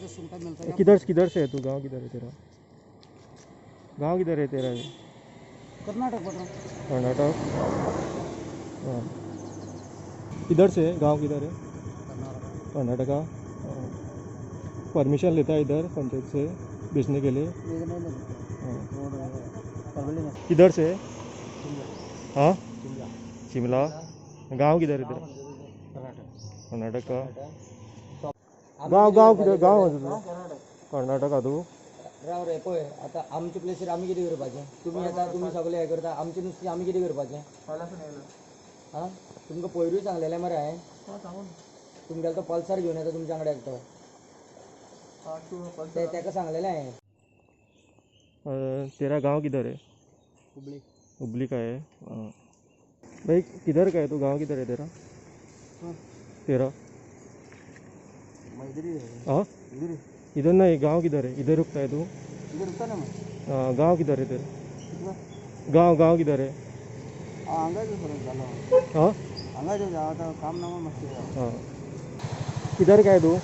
तो सुंगटां मेळटा. किधर किधर से है तू? गांव किधर है तेरा? गांव किधर है तेरा ये? कर्नाटक बटर. कर्नाटक. हाँ, किधर से है? गांव किधर है? कर्नाटक. कर्नाटका. हाँ. परमिशन लेता है इधर पंचायत से बेचने के लिए? हाँ. किधर से है? हाँ, शिमला. गांव किधर है तेरा? कर्नाटक का. गांव गांव किधर? गांव है तुझं? कर्नाटका तू? राव रे, पळय, आतां आमचे प्लेसीर आमी कितें करपाचें? तुमी येता, तुमी सगळें हें करता, आमचें नुस्तें आमी कितें करपाचें? आं, तुमकां पयरूय सांगलेलें मरे हांवें. तुमगेलो तो पल्सर घेवन येता तुमच्या वांगडा एकटो, ते तेका सांगलेलें हांवें. तेरा गांव किधर है? हुबळी. हुबली का है. हाँ. भाई, किधर का है तू? गांव किधर है तेरा? तेरा? हाँ, इधर नहीं, गांव किधर है? इधर रुकता है तू? इधर रुकता ना मैं. हाँ, गांव किधर है तेरा? गांव गांव किधर है? हांगा जालो. हाँ. हांगा आतां काम ना मातशें. हाँ, किधर का है तू?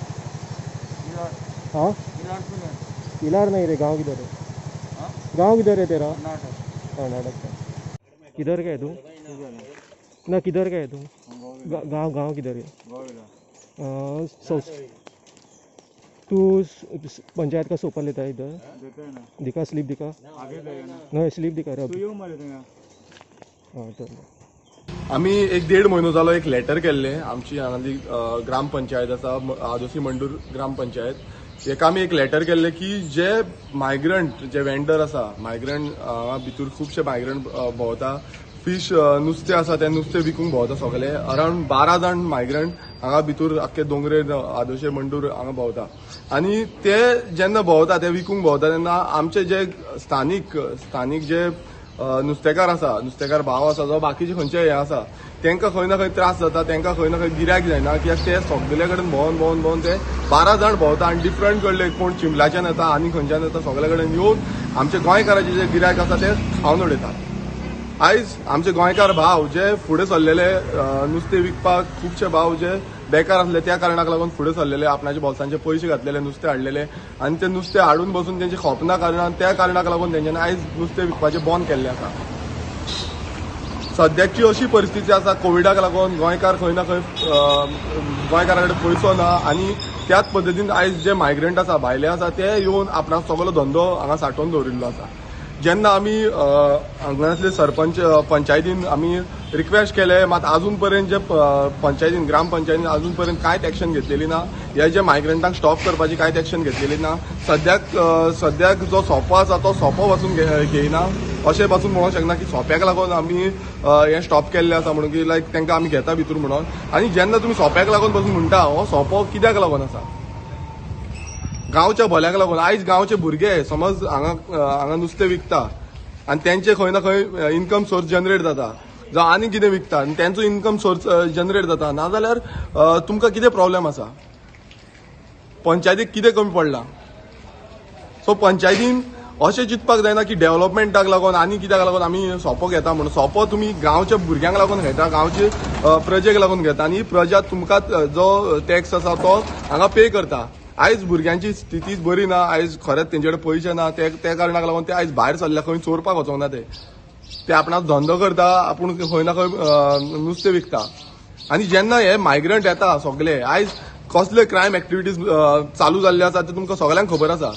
हाँ, इलार नहीं रे, गांव किधर है? गांव किधर है तेरा? कर्नाटक का. किधर का है तू ना? किधर का है तू? गांव गांव किधर है? सौ तू पंचायत का सोपा लेता है इधर? दिखा, स्लिप दिखा. नहीं, स्लिप दिखा रे अभी. हाँ, चल. आमी एक देड म्हयनो जालो एक लेटर केल्लें. आमची हांगासरली ग्रामपंचायत आसा, आदोसी मंडूर ग्रामपंचायत, हेका आमी एक लेटर केल्लें की जे मायग्रंट, जे वेंडर आसा, मायग्रंट हांगा भितर खुबशे मायग्रंट भोंवता, फिश नुस्तें आसा तें नुस्तें विकूंक भोंवता. सगळे अरावंड 12 जाण मायग्रंट हांगा भितर आख्खे दोंगरेर आदोशे मंडूर हांगा भोंवता आनी ते जेन्ना भोंवता, ते विकूंक भोंवता तेन्ना आमचे जे स्थानीक स्थानीक जे नुस्तेकार आसा, नुस्तेकार भाव आसा, जावं बाकीचे खंयचे हे आसा, तांकां खंय ना खंय त्रास जाता. तांकां खंय ना खंय गिरायक जायना, कित्याक ते सगळे कडेन भोंवन भोंवन भोंवन ते 12 जाण भोंवता आनी डिफरंट कडले, कोण चिंबलाच्यान येता आनी खंयच्यान येता, सगळे कडेन येवन आमचे गोंयकाराचे जे गिरायक आसा ते खावन उडयतात. आयज आमचे गोंयकार भाव जे फुडें सरलेले नुस्तें विकपाक, खुबशे भाव जे बेकार आसले त्या कारणाक लागून फुडें सरलेले, आपणाच्या बोल्सांचे पयशे घातलेले, नुस्तें हाडलेले आनी ते नुस्तें हाडून बसून तेंचे खपना कारणान, त्या कारणाक लागून तेंच्यांनी आयज नुस्तें विकपाचें बंद केल्लें आसा. सद्याची अशी परिस्थिती आसा, कोविडाक लागून गोंयकार खंय ना खंय गोंयकारा कडेन पयसो ना आनी त्याच पद्दतीन आयज जे मायग्रंट आसा, भायले आसा, ते येवन आपणाक सगलो धंदो हांगा सांठोवन दवरिल्लो आसा. जेन्ना आमी हांगासले सरपंच पंचायतीन आमी रिक्वेस्ट केले, मात अजून पर्यंत जे पंचायतीन, ग्रामपंचायतीन अजून पर्यंत कांयच एक्शन घेतलेली ना. हे जे मायग्रंटांक स्टॉप करपाची कांयच एक्शन घेतलेली ना. सद्याक सद्याक जो सोपो आसा तो सोपो पासून घेयना. अशें पासून म्हणूंक शकना की सोप्याक लागून आमी हें स्टॉप केल्लें आसा म्हणून, की लायक तांकां आमी घेता भितर म्हणून. आनी जेन्ना तुमी सोप्याक लागून पासून म्हणटा, हो सोपो कित्याक लागून आसा? गांवच्या भल्याक लागून. आयज गांवचे भुरगे समज हांगा हांगा नुस्तें विकता आनी तेंचे खंय ना खंय इन्कम सोर्स जनरेट जाता, जावं आनी कितें विकता आनी तेंचो इन्कम सोर्स जनरेट जाता. नाजाल्यार तुमकां कितें प्रॉब्लेम आसा? पंचायतीक कितें कमी पडलां? सो पंचायतीन अशें चिंतपाक जायना की डेव्हलपमेंटाक लागून आनी कित्याक लागून आमी सोपो घेता म्हणून. सोपो तुमी गांवच्या भुरग्यांक लागून घेता, गांवचे प्रजेक लागून घेता आनी ही प्रजा तुमकां जो टॅक्स आसा तो हांगा पे करता. आयज भुरग्यांची स्थिती बरी ना. आयज खरेंच तेंचे कडेन पयशे ना. ते त्या कारणाक लागून ते आयज भायर सरल्या. खंय चोरपाक वचोंक ना. ते ते आपणाक धंदो करता, आपूण खंय ना खंय नुस्तें विकता. आनी जेन्ना हे मायग्रंट येता सगले, आयज कसले क्रायम एक्टिविटीज चालू जाल्ले आसा ते तुमकां सगल्यांक खबर आसा.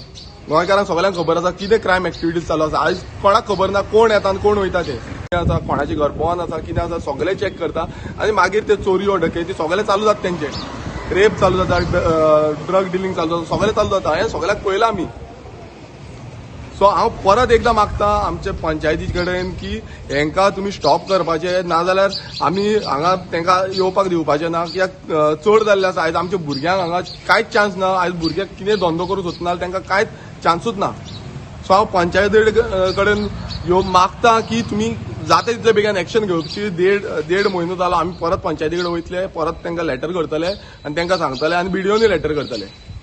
गोंयकारांक सगल्यांक खबर आसा कितें क्रायम एक्टिविटीज चालू आसा. आयज कोणाक खबर ना कोण येता आनी कोण वयता ते. कितें आसा, कोणाचें घर बंद आसा, कितें आसा, सगळें चॅक करता आनी मागीर ते चोरयो डकेती सगळें चालू जाता. तेंचे रेप चालू जाता, ड्रग डिलिंग चालू जाता, सगळें चालू जाता. हें सगळ्याक पळयलां आमी. सो हांव परत एकदां मागता आमचे पंचायती कडेन की हेंकां तुमी स्टॉप करपाचें, नाजाल्यार आमी हांगा तांकां येवपाक दिवपाचें ना, कित्याक चड जाल्लें आसा. आयज आमच्या भुरग्यांक हांगा कांयच चान्स ना. आयज भुरगे कितें धंदो करूंक सोदना, तांकां कांयच चान्सूच ना. सो हांव पंचायती कडेन ह्यो मागता की तुमी जाता तितले बेगीन एक्शन घेवची. देड देड म्हयनो जालो. आमी परत पंचायती कडेन वयतले, परत तांकां लेटर करतले आनी तांकां सांगतले आनी बीडीओनी लेटर करतले.